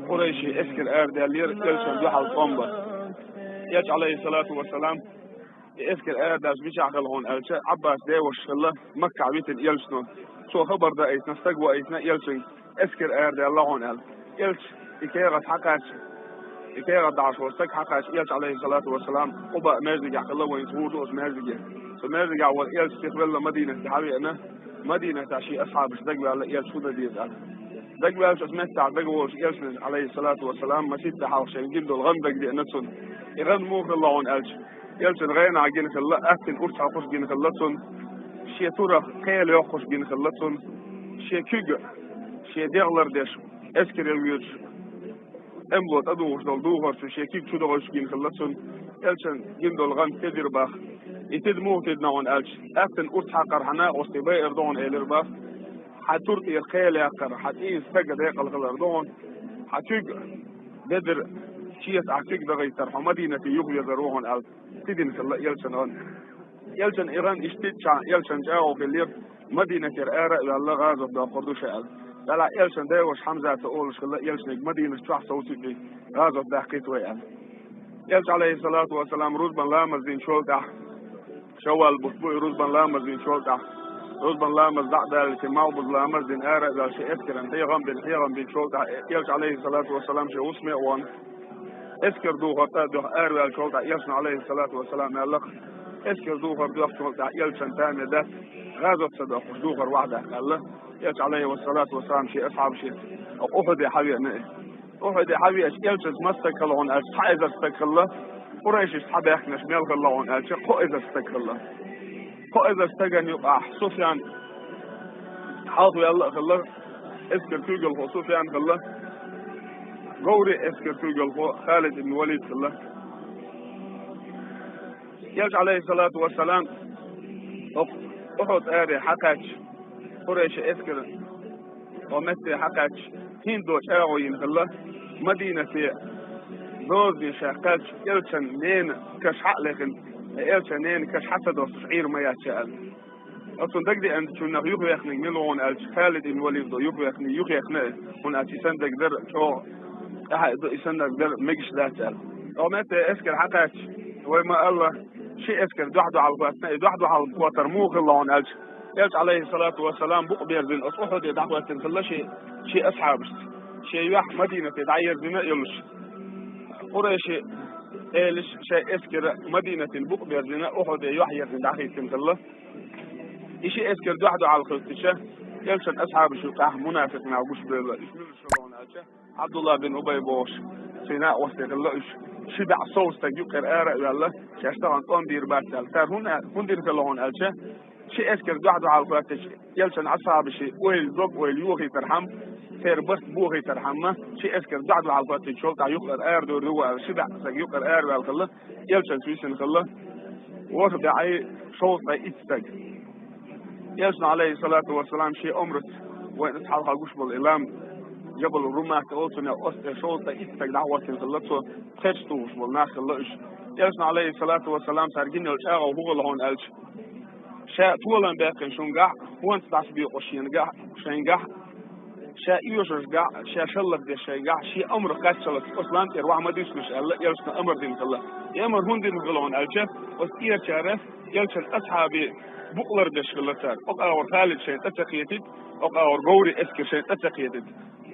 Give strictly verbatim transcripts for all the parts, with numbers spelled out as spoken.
Къурайши эскар арадаьллера, элчанна дуьхьал тӀом бар. Элча, Ӏалайхиссалату вассалам, и эскар арадаьлча мичахь хилла хьуна аьлча, Ӏаббаса девашаш хилла, Маккахь витина элчано. Цо хабар даийтина, стаг ваийтина элчанга, эскар арадаьлла хьуна аьлла. Элча и кехат хьакхаьчча, и кехат дахьаш волу стаг хьакхаьчча, элча, Ӏалайхиссалату вассалам, Къуба маьждигехь хилла, вайна гӀур ду оцу маьждиге. Цу маьждигехь волу элча сихвелла Мадинате хьавеана, Мадинатехь шен асхьабаш дагаваьлла, элча хӀун дан деза аьлла. Дагаваьлча оцу меттехь дагаволуш элчанна, Ӏалайхиссалату вассалам, масийтта хьалха шайна гина долу гӀан дагадеана цунна. И гӀан муха хилла хьуна аьлча, элчан гӀенах гина хилла, аттина урс хьокхуш гина хилла цунна, шен турах кхел йоккхуш гина хилла цунна, шен куьг, шен дегӀ лардеш, эскаре воьдуш, тӀемало тӀедухуш долу духар чу шен куьг чу дохуьйтуш гина хилла цунна, элчан гина долу гӀан тидира боху. И тида муха тидина хьуна аьлча, аттина урс хьакхархьама, оцу тӀе байар ду хьуна элира боху. Хьан тур тӀера кхел яккхар, хьан цӀийнан стага декъала хилар ду хьуна, хьан куьг, бедар, чеса ахь куьг дахийтар, хьо Мадинате юхавезар ву хьуна аьлла, тидина хилла элчан гӀан. Элчан и гӀан иштта тидичхьана, элчан чӀагӀо хиллера, Мадинатера ара а ваьлла, гӀазот доккхур ду ша аьлла. Делахь элчан деваша Хьамзата олуш хилла, элчаниг Мадинат чохь совцийта, гӀазот даккхийта вай аьлла. Элча, Ӏалайхиссалату вассалам, рузбан ламаз динчул тӀаьхьа, шаввал бутт бу и рузбан ламаз динчул тӀаьхьа, рузбан ламаз дӀа а далийта, малхбуза ламаз дина ара а ваьлла, шен эскаран хьехам бина, хьехам бинчул тӀаьхьа, элча, Ӏалайхиссалату вассалам, шен хӀусаме а вахана, эскар духар тӀе а доьхна араваьллачул тӀаьхьа, элчано, Ӏалайхиссалату вассалам, аьлла-кх: «Эскар духар доьхначул тӀаьхьа элчан таме дац, гӀазот ца доьхуш духар вахьа даккха», аьлла. Элча, Ӏалайхиссалату вассалам, шен асхьабашца Ухьуде хьавеана и. Ухьуде хьавеача, элчанца маса стаг хилла хьуна аьлча, цхьа эзар стаг хилла, къурайшашца схьабаьхкинарш мел хилла хьуна аьлча, кхо эзар стаг хилла. Кхо эзар стагана юкъахь Суфьян хьалхаваьлла а хилла, эскар куьйгалхо Суфьян хилла, говрийн эскар куьйгалхо Халид ибн Валид хилла. Элча, Ӏалайхиссалату вассалам, оцу Ухьуд аре хьакхаьчча, къурайшийн эскар оцу метте хьакхаьчча, хӀинца чӀагӀо йина хилла, Мадинате дозане ша кхаьчча, элчан ненан каш хьа а лехна, элчан ненан каш хьа ца достуш Ӏийр ма яц ша аьлла. Оцунна дагадеанчунах юхаваьккхинарг мила ву хьуна аьлча, Халид ибн Валид ву юхаваьккхинарг, юхаваьккхина а, хӀунда аьлча и санна дагадара, чӀогӀа тӀаьхьа а ду, и санна дагадара, мегаш дац аьлла. Оцу метте эскар хьакхаьчча, вай ма-аллара, ши эскар дуьхь-дуьхьал хӀоьттина, и дуьхь-дуьхьал хӀоттар муха хилла хьуна аьлча, элча, Ӏалайхиссалату вассалам, букъ берзина оцу Ухьуде дӀахӀоьттина хилла шен, шен асхьабашца, шен юьхь Мадинате дӀаерзийна а йолуш. Къурайшийн элаша шайн эскар Мадинатина букъ берзина, Ухьуде юьхь ерзийна дӀахӀиттина хилла. И ши эскар дуьхь-дуьхьал хӀоьттича, элчан асхьабаш юкъахь мунафикъ нах гуш бевлла, уьш муьлш хилла хьуна аьлча, Ӏабдулла бин Убай бохуш, цуьнан накъостий хилла уьш. Ши бӀе сов стаг юкъера ара а ваьлла, шаьш тахана тӀом бийр бац аьлла. Цара хӀунда, хӀунда дина хилла хьуна аьлча, ши эскар дуьхь-дуьхьал хӀоьттича, элчан асхьабашийн ойла, дог-ойла йохийтархьама, церан барт бохийтархьама, ши эскар дуьхь-дуьхьал хӀоьттинчул тӀаьхьа юкъара арадовр ду вай аьлла, ши бӀе стаг юкъара араваьлла хилла, элчанца висина хилла ворхӀ бӀе шовзткъе итт стаг. Элчано, Ӏалайхиссалату вассалам, шен омраца, вайна аса хьалха гуш болу и лам, Джабал Румат олу цунах, оцу тӀе шовзткъе итт стаг дӀахӀоттийна хилла цо, пхерча тухуш болу нах хилла уьш. Элчано, Ӏалайхиссалату вассалам, цара гина йолу чӀагӀо хӀун хилла хьуна аьлча, ша толам баьккхина шунгахь, хӀонца дӀасабоькъуш шенгахь, шайнгахь, ша оьшуршгахь, ша шаллакдеш шайгахь, шен омра кхаччалц оцу лам тӀера охьа ма дисалаш аьлла, элчано амар дина хилла. И амар хӀунда дина хилла хьуна аьлча, оцу тӀерачара элчан асхьабийн букъ лардеш хилла цара. Оцу агӀор Халид шайна тӀе ца кхетийта, оцу агӀор говрийн эскар шайна тӀе ца кхетийта.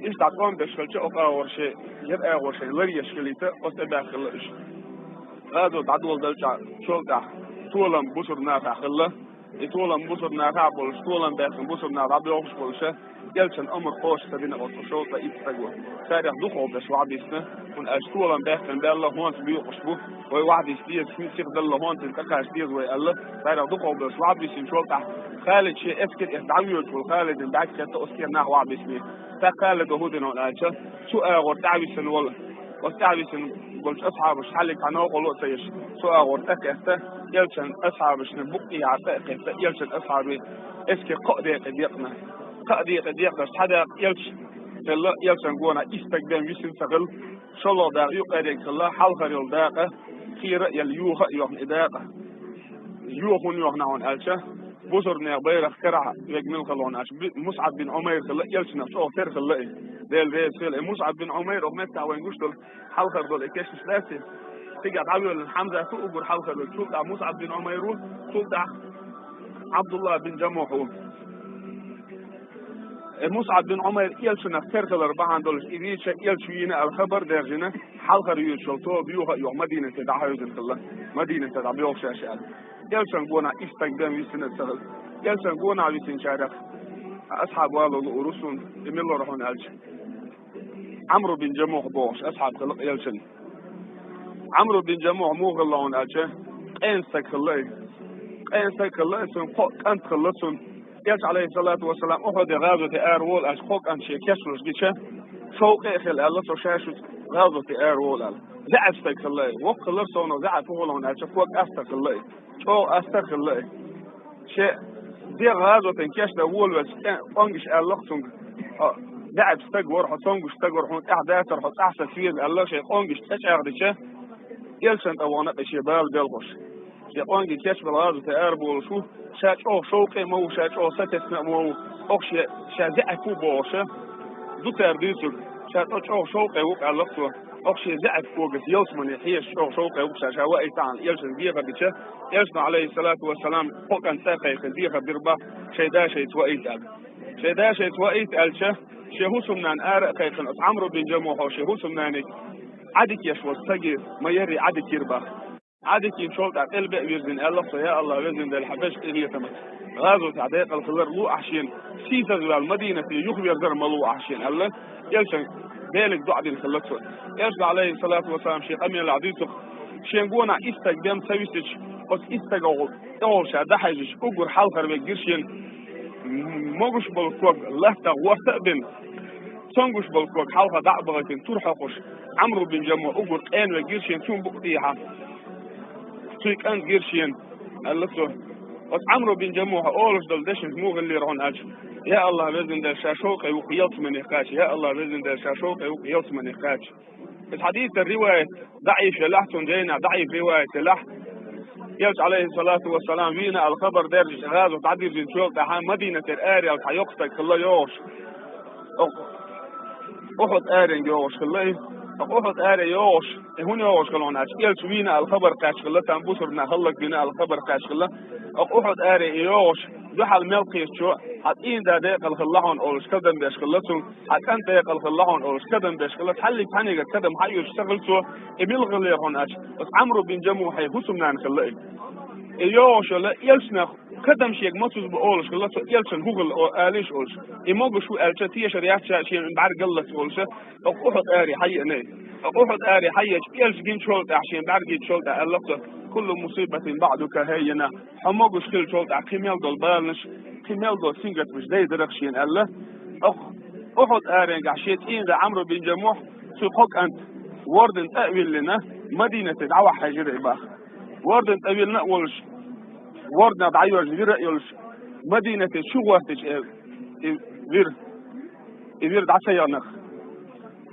Иштта дӀа тӀом беш хилча, оцу агӀор шен яра агӀор шайна ларъеш хилийта, оцу тӀе баьхна хилла уьш. ГӀазот дӀадоладелча, чул тӀаьхьа толам бусурба нахахь хилла. И толам бусурба нахахь а болуш, толам баьккхина бусурба нах дӀабоьлхуш болуша, элчан омра кхочуш ца бина оцу шовзткъе итт стага. Царех дукхах берш охьабиссина, хӀунда аьлча толам баьккхина баьлла, хӀонца боькъуш бу, вай охьадисса деза, хӀинца сиха далла, хӀонца тӀекхача деза вай аьлла, царех дукхах берш охьабиссинчул тӀаьхьа, Халид шен эскар эцна дӀавоьдуш волу Халидна бӀаьрг кхетта оцу тӀера нах охьабиссинера. ТӀаккха Халида хӀун дина хьуна аьлча, цу агӀор тӀаьхьависина волу, оцу тӀаьхьависина болчу асхьабаша цхьаллиг цхьа новкъарло а ца еш, цу агӀор тӀекхетта, элчан асхьабашна букъ тӀехьа тӀе а кхетта, элчан асхьабийн эскар кхо а декъе декъна. Кхо а декъе декънарш цхьа дакъа элча хилла, элчан гонах исс стаг бен висина ца хилла, шолгӀа дакъа юккъериг хилла, хьалхара йолу дакъа кхера а елла, йоха а йохна и дакъа. Йоха хӀунда йохна хьуна аьлча, Бусурнех байрах карахь вег мила хилла хьуна аьлча, би-, МусӀаб бин Ӏумайр хилла, элчанах чӀогӀа тера хилла и. Дела реза хила и. МусӀаб бин Ӏумайр, оха меттахь вайн гуш долу хьалхар долу и кешнаш дац и? Цигахь дӀавоьллина Хьамзат ву уггар хьалхар вег, цул тӀаьхьа МусӀаб бин Ӏумайр ву, цул тӀаьхьа Ӏабдулла бин Джамухь ву. И МусӀаб бин Ӏумайр элчанах тера хилар бахьана долуш, и вийча элча вийна аьлла хабар даьржина, хьалхар вуьйцуш йолу тоба юха а юха Мадинате дӀахьевзина хилла, Мадинате дӀабоьлхуш аш аьлла. Элчан гонахь исс стаг бен висина ца хилла. Элчан гонахь висинчарех асхьаб вало лууру суна, и мила вара хьуна аьлча, Ӏамру бин Джамухь бохуш асхьаб хилла элчан. Ӏамру бин Джамухь муха хилла хьуна аьлча, къена стаг хилла и. Къена стаг хилла и, цуьнан кхо кӀант хилла цуьнан. Элча, Ӏалайхиссалату вассалам, Ухьуде гӀазоте ара волу аьлча, кхо кӀант шен кечлуш гича, шовкъе а хила аьлла, цо ша шуьца гӀазоте ара волу аьлла. ЗаьӀап стаг хилла и. Воккха хилар совнах, заьӀап хӀун хилла хьуна аьлча, ког астагӀа хилла и. ЧӀогӀа астагӀа хилла и. Шен дегӀ гӀазотан кечдан волавелча, цӀе-, къонгаш аьлла-кх цуьнга: «Хьо заьӀап стаг вара, хьо цомгуш стаг вара, хьуна тӀаьхьа дацара, хьо цӀахь саца веза», — аьлла, шен къонгаш цӀе чӀагӀдича, элчан тӀе вахана и шен бала белхаш. Шен къонге кечбелла гӀазоте араболуш ву, ша чӀогӀа шовкъе а ма ву, ша чӀогӀа сатесна а ма ву, оха шен, ша заьӀап ву бохуша, ду цара дуьйцург, ша тӀо чӀогӀа шовкъе ву-кх аьлла-кх цо, оха шен заьӀап когаш ялсамане хьежаш чӀогӀа шовкъе ву-кх ша, ша ваийта аьлла, элчанга дехар дича, элчано, Ӏалайхиссалату вассалам, кхо кӀант цӀа а кхайкхина, дехар дира боху, шайн да шайца ваийта аьлла. Шайн да шайца ваийта аьлча, шен хӀусамнана ара а кхайкхина, оцу Ӏамру бин Джамухьо шен хӀусамнаниг Ӏадика еш волчу стаге ма ярре Ӏадика йира боху. Ӏадика йинчул тӀаьхьа къилбе а вирзина, аьлла-кх цо: «Я АллахӀ, Везан Дела, хьан вешан къинхетамца, гӀазоте декъала хилар луъахь шена, сийсазваьлла Мадинате юхаверзар ма луъахь шена», — аьлла, элчан Делиг доӀа дина хилла цо. Элчано, Ӏалайхиссалату вассалам, шен къамелехь дуьйцу-кх: «Шен гонахь исс стаг бен ца висича, оцу исс стагах тӀехула ша дӀахьаьжча, уггар хьалхара вег гира шена, могуш болу ког латтах ворта а бина, цомгуш болу ког хьалха дӀа а бахийтина, тур хьокхуш, Ӏамру бин Джамухь уггар къена вег гира шена, цуьнан букъа тӀехьа цуьнан кӀант гира шена», — аьлла цо. Оцу Ӏамру бин Джамухьа олуш долу дешнаш муха хиллера хьуна аьлча: «Я АллахӀ, Везан Дела, ша шовкъе ву-кх, ялсамане кхача, я АллахӀ, Везан Дела, ша шовкъе ву-кх, ялсамане кхача». Иза хьадийцар риваят даӀиф елахь, цунна жайнахь даӀиф риваят елахь, элча, Ӏалайхиссалату вассалам, вийна аьлла хабар даьржича, гӀазот дӀадирзинчул тӀаьхьа Мадинатера араяьлла цхьа йоккха стаг хилла йогӀуш. Оха Ухьуд аренга йогӀуш хилла и. Оха Ухьуд аре йогӀуш, и хӀунда йогӀуш хилла хьуна аьлча, элча вийна аьлла хабар кхаьчна хилла, царна бусурнах хӀаллакдина аьлла хабар кхаьчна хилла. Оха Ухьуд аре и йогӀуш, дуьхьал мел кхетачо, хьан цӀийнан да декъала хилла хьуна олуш, кадам беш хилла цуьнга, хьан кӀант декъала хилла хьуна олуш, кадам беш хилла, цхьаллиг цхьаьннигара кадам хьаоьцуш ца хилла цо, и мила хиллера хьуна аьлча, оцу Ӏамру бин Джамухьин хӀусамнана хилла и. И йогӀуш йолу элчанах кадам шега ма сузба олуш хилла цо, элчан хӀун хилла о-, алийша олуш. И могуш ву аьлча, тешар яц ша шен бӀаьрг галлалц олуша, оха Ухьуд аре хьаеана и. Оха Ухьуд аре хьаеача, элча гинчул тӀаьхьа, шен бӀаьрг гинчул тӀаьхьа аьлла-кх цо: «Куллу мусибатин баӀдака хаййина». Хьо могуш хиллачул тӀаьхьа кхин мел долу баланаш, кхин мел долу сингаттамаш дайдара-кх шена аьлла. Оха Ухьуд аренгахь шен цӀийнан да Ӏамру бин Джамухь, цуьнан кхо кӀант, вордан тӀе а виллина, Мадинате дӀавахьа хьаьжира и боху. Вордан тӀе виллина а волуш, ворданах дӀайоьжна вир а йолуш, Мадинате чу гӀоттича, э, и вир, и вир дӀа ца яхна-кх.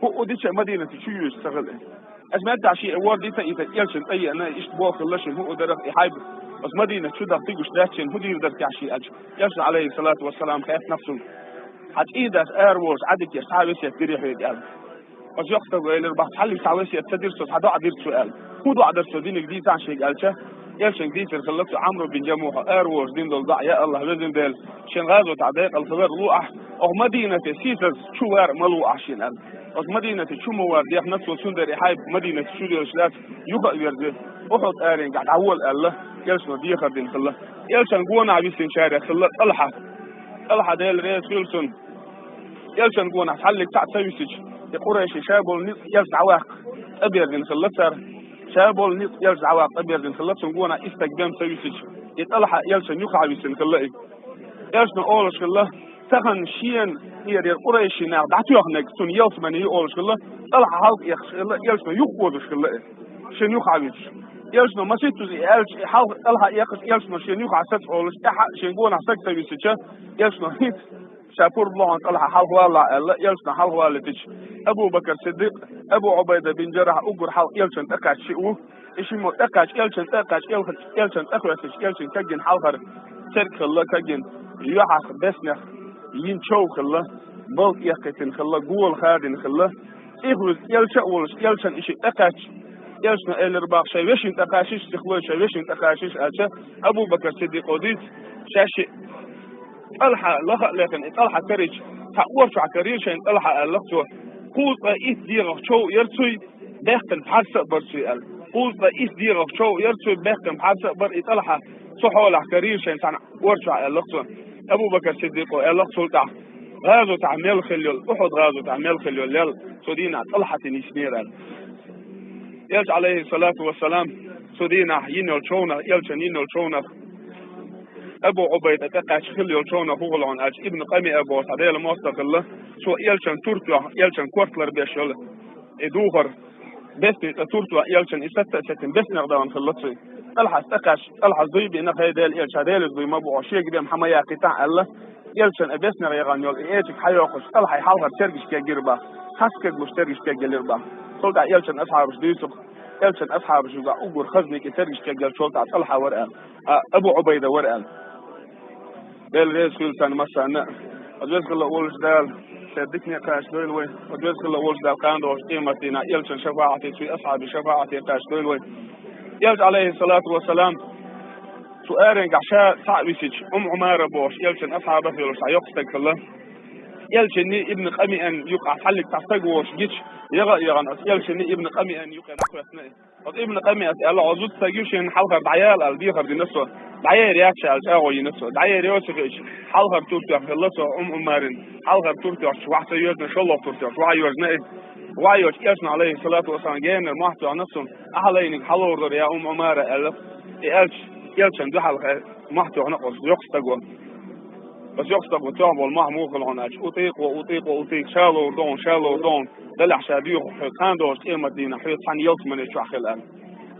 ХӀуъу дича а Мадинате чу йоьжуш ца хилла и. Аса меттахь шен и ворда йита а йитина, элчана тӀееана, иштта боху хилла шена, хӀуъу дара-кх и хьайба, аса Мадинате чу даха тигуш дац шена, хӀун дийр дара-кх шен аьлча, элчано, Ӏалайхиссалату вассалам, хаьттина-кх цуьнга: «Хьан цӀийнан дас ара волуш Ӏадика еш цхьа а весет дирий хьоьга?» — аьлла. Оцу йоккхачу стага элира боху: «Цхьаллиг цхьа весет ца дира цо, цхьа доӀа дира цо», — аьлла. ХӀун доӀа дара цо динарг дийцахьа шега аьлча, элчанга дийцар хилла цо Ӏамру бин Джамухьа ара волуш дина долу доӀа: «Я АллахӀ, Везан Дела, шен гӀазотехь декъала хилар луъахь, оха Мадинате сийсаз чу вар а ма луъахь шена», — аьлла. Оцу Мадинате чу ма вар дехна цо, цундела и хьайба Мадинате чу доьлуш дац, юха а верзе, Ухьуд аренгахь дӀавола аьлла, элчано дехар дина хилла. Элчан гонахь висинчарех хилла ТӀалхьа. ТӀалхьа, Дела реза хуьлда цунна. Элчан гонахь цхьаллиг цхьаъ ца висича, и къурайший ша болу ницкъ элча дӀаваккха тӀеберзина хилла цара. Ша болу ницкъ элча дӀаваккха тӀеберзина хилла, цуьнан гонахь исс стаг бен ца висича, и ТӀалхьа элчан юххехь висина хилла и. Элчано олуш хилла, тахана шена тӀера къурайший нах дӀатоьхнарг цунна ялсамане ю олуш хилла, ТӀалхьа хьалха эккхаш хилла, элчано юхаозуш хилла и, шена юххехь висча. Элчано маситтаза и аьлча, и хьалха ТӀалхьа эккхаш, элчано шена юххехь саца олуш, тӀаьхьа шен гонахь стаг ца висича, элчано хӀинца ша пурба ло хьуна, ТӀалхьа, хьалхавалалахь аьлла, элчано хьалхавалийтича, Абу Бакр Сиддикъ, Абу Ӏубайда бин Джаррахь уггар хьалха элчан тӀекхаьчча шиъ ву, и шиммо тӀекхаьчча, элчан тӀекхаьчча, элчан тӀекхоьссича, элчан кегийна хьалхара церг хилла кагин, юьхьах беснех йина чов хилла, балт эккхийтина хилла, гола хадина хилла. ЦӀихлуьйс элча а волуш, элчан и шиъ тӀекхаьчча, элчано элира боху: «Шайн вешина тӀекхачийша, цӀихлой, шайн вешина тӀекхачийша», аьлча, Абу-Бакар Сиддикъо дуьйцу, ша шиъ тӀалхьа лаха а лехна, и тӀалхьа карийча, цхьа орчохь карийра шайна тӀалхьа, аьлла цо. Кхузткъе итт дегӀах чов яра цуьнан, баьккхина пхьарс а бара цуьнан аьлла. Кхузткъе итт дегӀах чов яра цуьнан, баьккхина пхьарс а бара, и тӀалхьа цу хьолехь карийра шайна цхьана орчохь, аьлла цо. Абу-Бакар Сиддикъо аьлла цул тӀаьхьа: «ГӀазотехь мел хилла йолу, Ухьуд гӀазотехь мел хилла йолу лел цу дийнахь тӀалхьа тина йиснера», аьлла. Элча, Ӏалайхиссалату вассалам, цу дийнахь йина йолу човнах, элчан йина йолу човнах, Абу Ӏубайда тӀекхаьчча хилла йолу човнах хӀун хилла хьуна аьлча, Ибн Къамиа бохуш цхьа Делан мостагӀа хилла, цо элчан тур тоьхна, элчан корта ларбеш йолу и духар, бесни тӀе тур тоьхна, элчан и сатта а сецна, беснех дахана хилла цуьнан. ТӀалхьас тӀекхаьчча, тӀалхьас дуй бина: «ХӀай Делан элча, Делаца дуй ма бу хьо, шега бен хьан ма яккхийтахь», аьлла. Элчан и беснех яхана йолу и эчиг хьайоккхуш, тӀалхьа хьалхара тергаш кегира боху, цхьацца кеглуш тергаш кегделира боху. Цул тӀаьхьа элчан асхьабаш дуьйцу-кх, элчан асхьабаш юкъахь уггар хаза некъий тергаш кегделчул тӀаьхьа тӀалхьа вара аьлла, а, Абу Ӏубайда вара аьлла. Дела реза хуьлда царна массарна а. Оцу веза хилла волуш Дала шен дикане кхачадойла вай. Оцу веза хилла волуш Дала кхана догӀучу къематдийнахь элчан шафаӀате, цуьнан асхьабийн шафаӀате кхачадойла вай. Элча, Ӏалайхиссалату вассалам, цу аренгахь ша цхьаъ висича, Умму Ӏумара бохуш элчан асхьабах йолуш цхьа йоккха стаг хилла. Элчанний Ибн Къамиан юкъахь цхьаллиг цхьа стаг волуш гича, яха а яхана, оцу элчанний Ибн Къамиан юкъа дӀакхоьссина и. Оцу Ибн Къамиас аьлла: «Хьо зуда стаг ю, шена хьалхара дӀаяла», аьлла, дехар дина цо. ДӀаера яц ша аьлла, чӀагӀо йина цо. ДӀаера йоцу хиъча, хьалхара тур тоьхна хилла цо Умму Ӏумарин. Хьалхара тур тоьхча, вахьа ца йоьжна, шолгӀа тур тоьхча, вахьа йоьжна и. Вахьа йоцуш элчано, Ӏалайхиссалату вассалам, генара мохь тоьхна цунна: «Ахьа лайниг хьалур дара, я Умму Ӏумара», аьлла. И аьлча, элчан дуьхьал мохь тоьхна оцу йоккха стаго. Оцу йоккха стаго тоьхна болу мохь муха хилла хьуна аьлча, утӀикъу, утӀикъу, утӀикъу, ша лур ду хьуна, ша лур ду хьуна, делахь ша доьху хьоьга, кхана догӀучу къематдийнахь хьоьца цхьаьна ялсамане чохь хила аьлла.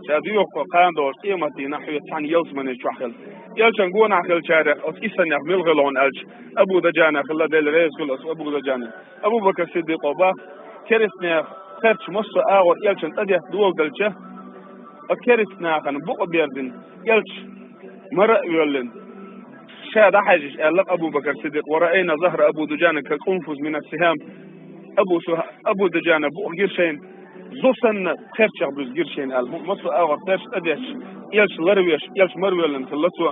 Ша доьху хьоьга, кхана догӀучу къематдийнахь хьоьца цхьаьна ялсамане чохь хила. Элчан гонахь хиллачарех оцу иссанех мила хилла хьуна аьлча, Абу Даджана хилла, Дела реза хуьлда оцу Абу Даджана. Абу-Бакар Сиддикъо боху: керстанех кхерч массо а агӀор элчан тӀедетта доладелча, оцу керстанахана букъ а берзина, элча мара а воьллина, ша дӀахьаьжча, аьлла Абу-Бакар Сиддикъо: «Ва раайна захра Аби Дуджана кал-къунфузи мина ссихьам». Абу Сух-, Абу Дуджана букъ гира шайна, зу санна кхерчех буьзна гира шайна аьлла. ХӀуъа массо а агӀор кхерч тӀедетташ, элча ларвеш, элча мара воьллина хилла цо.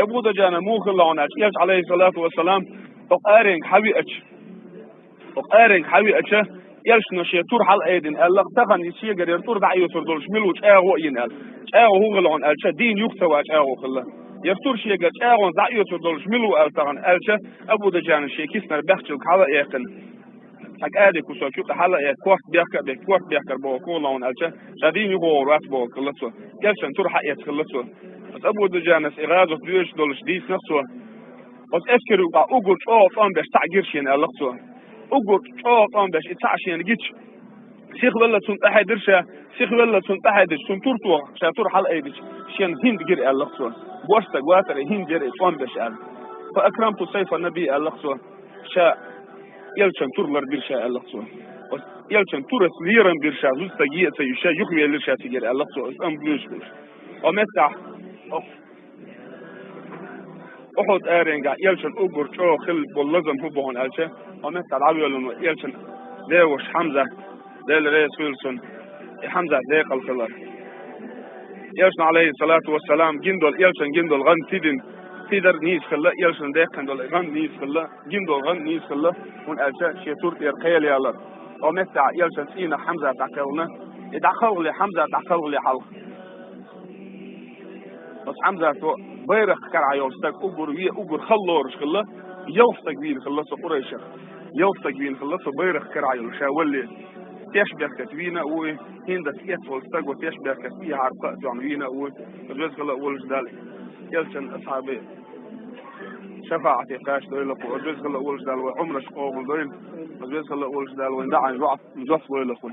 Абу Дуджана муха хилла хьуна аьлча, элча, Ӏалайхиссалату вассалам, оцу аренга хьан веача, оцу аренга хьан веача, элчано шен тур хьалаайдина аьлла, тахана иза шегара яра тур дӀа а оьцур долуш мила ву чӀагӀо а йина аьлла. ЧӀагӀо хӀун хилла хьуна аьлча, дийна юха ца ван чӀагӀо хилла. Яра тур шегара чӀагӀонца дӀа а оьцур долуш мила ву аьлла тахана аьлча, Абу Даджана шен киснара баьхчалг хьала а эккхина, цхьа кӀади кусок юкъа хьала а эккхина, корта бехка а бехкина, корта бехкара боху хӀун хилла хьуна аьлча, ша дийна юха вогӀур вац боху хилла цо. Элчан тур хьаэцна хилла цо. Оцу Абу Даджанас и гӀазот доьжуш долуш дийцина цо. Оцу эскар юкъахь уггар чӀогӀа тӀом беш цхьаъ гира шена аьлла цо. Уггар чӀогӀа тӀом беш и цхьаъ шена гича, сихвелла цунна тӀаьхьа дира ша, сихвелла цунна тӀаьхьа дича, цунна тур тоха, ша тур хьалаайдича, шена хӀинда гира аьлла цо. Боьрша стаг вацара, и хӀинда яра и тӀом беш аьлла. «Фа акрамту сайфа ннабий», аьлла цо. Ша элчан тур ларбира ша аьлла цо. Оцу элчан турас лерам бира ша, зуда стаг е а ца юьйш, ша юхавелира ша цигара аьлла цо, оцу тӀом буьйш буьйш. Оцу меттехь, оцу Ухьуд аренгахь элчан уггар чӀогӀа хилла болу лазам хӀун бу хьуна аьлча, оцу меттехь дӀавоьллина ву элчан деваша Хьамзат, Дела реза хуьлда цунна, и Хьамзат декъала хилар. Элчано, Ӏалайхиссалату вассалам, гина долу, элчан гина долу гӀан тидина, тидар нийса хилла, элчано даьккхина долу гӀан нийса хилла, гина долу гӀан нийса хилла, хӀунда аьлча шен тур тӀера кхел ялар. Оцу меттехь элчан цӀийнах Хьамзат дӀакхелхина, и дӀакхалхале, Хьамзат дӀакхалхале хьалха. Оцу Хьамзато байракх карахь йолу стаг уггар ве-, уггар хала лоруш хилла, ялх стаг вийна хилла цо Къурайшах. Ялх стаг вийна хилла цо байракх карахь йолу ша валле. Тешбехкаца вийна а ву и, хӀинда эцна волу стаго тешбехкаца и хьарпа а тоьхна вийна а ву и. Оцу веза хилла а волуш Дала элчан асхьабийн шафаӀате кхачадойла кху. Оцу веза хилла а волуш Дала вайн Ӏумраш къобалдойла. Оцу веза хилла а волуш Дала вайн даӀан жоп-, жоп лойла кху.